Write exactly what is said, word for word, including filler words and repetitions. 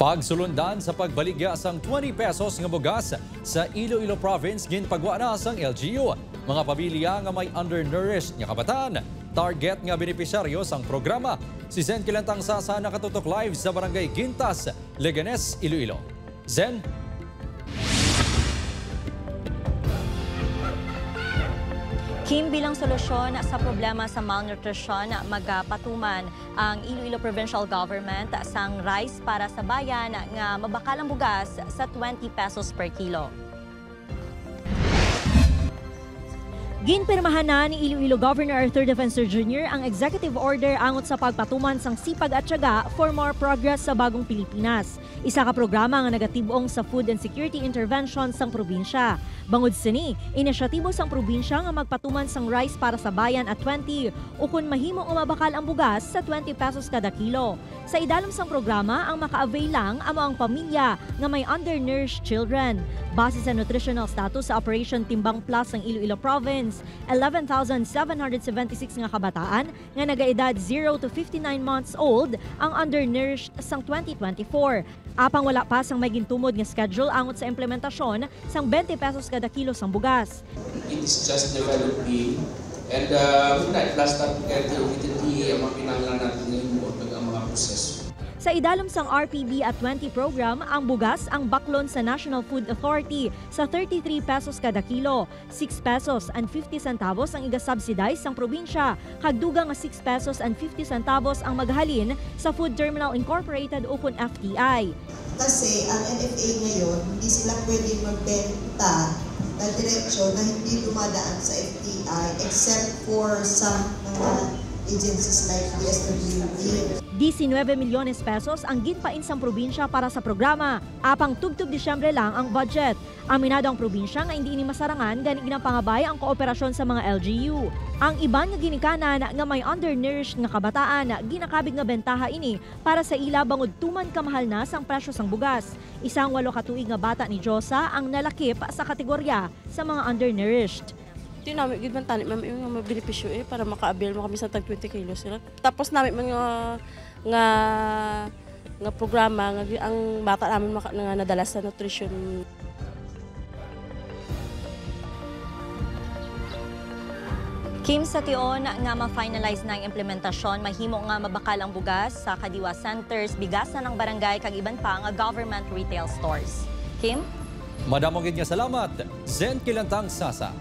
Pagsulundan sa pagbaligya sang twenty pesos nga bugas sa Iloilo Province ginpagwa na sang L G U. Mga pamilya nga may undernourished nga kabataan, target nga benepisyaryo sang programa. Si Zen Kilantang Sasa nakatutok live sa Barangay Gintas, Leganes, Iloilo. Zen? Kim, bilang solusyon sa problema sa malnutrisyon, magapatuman ang Iloilo Provincial Government sang Rice para sa Bayan nga mabakal ang bugas sa twenty pesos per kilo. Ginpirmahan na ni Iloilo Governor Arthur Defensor Junior ang executive order angot sa pagpatuman sang sipag at tiyaga for more progress sa Bagong Pilipinas, isa ka programa nga nagatib-ong sa food and security intervention sang probinsya. Bangod sini, inisyatibo sang probinsya nga magpatuman sang Rice para sa Bayan at twenty, ukon mahimo nga mabakal ang bugas sa twenty pesos kada kilo. Sa idalom sang programa, ang maka-avail lang amo ang pamilya nga may undernourished children. Base sa nutritional status sa Operation Timbang Plus sang Iloilo Province, eleven thousand seven hundred seventy-six nga kabataan nga nagaedad zero to fifty-nine months old ang undernourished sang twenty twenty-four. Apang wala pa sang may gintumod nga schedule angot sa implementasyon sang twenty pesos kada kilo sang bugas. It is just developing and uh, muna, last time kaya immediately ang mga pinanglan natin ngayon mo ang mga proseso. Sa idalom sang R P B at twenty program, ang bugas ang baklon sa National Food Authority sa thirty-three pesos kada kilo, six pesos and fifty centavos ang iga-subsidize sang probinsya, kag dugang nga six pesos and fifty centavos ang maghalin sa Food Terminal Incorporated ukon F T I. Kasi ang N F A ngayon, hindi sila pwedeng magbenta na diretsyo na hindi dumadaan sa F T I except for some mga agencies like D S W D. Diecinueve milyones pesos ang ginpain sang probinsya para sa programa, apang tubtob Disyembre lang ang budget. Aminado ang probinsya nga indi ini masarangan gani ginapangabay ang kooperasyon sa mga L G U. Ang iban nga ginikanan nga may undernourished nga kabataan, ginakabig nga bentaha ini para sa ila bangod tuman kamahal na sang presyo sang bugas. Isang walo ka tuig nga bata ni Josa ang nalakip sa kategorya sa mga undernourished. Di nami gid man tani, ma'am, yung mga benepisyo eh, para maka-avail mo kami sa tag twenty kilos nila. Tapos nami man nga, nga, nga programa, nga gi- ang bata namin maka, nga nadala sa nutrition. Kim, sa tion nga ma-finalize na ang implementasyon, mahimo nga mabakal ang bugas sa Kadiwa Centers, Bigasan ng Barangay, kag iban pa nga government retail stores. Kim? Madamo gid nga salamat, Zen Kilantang Sasa.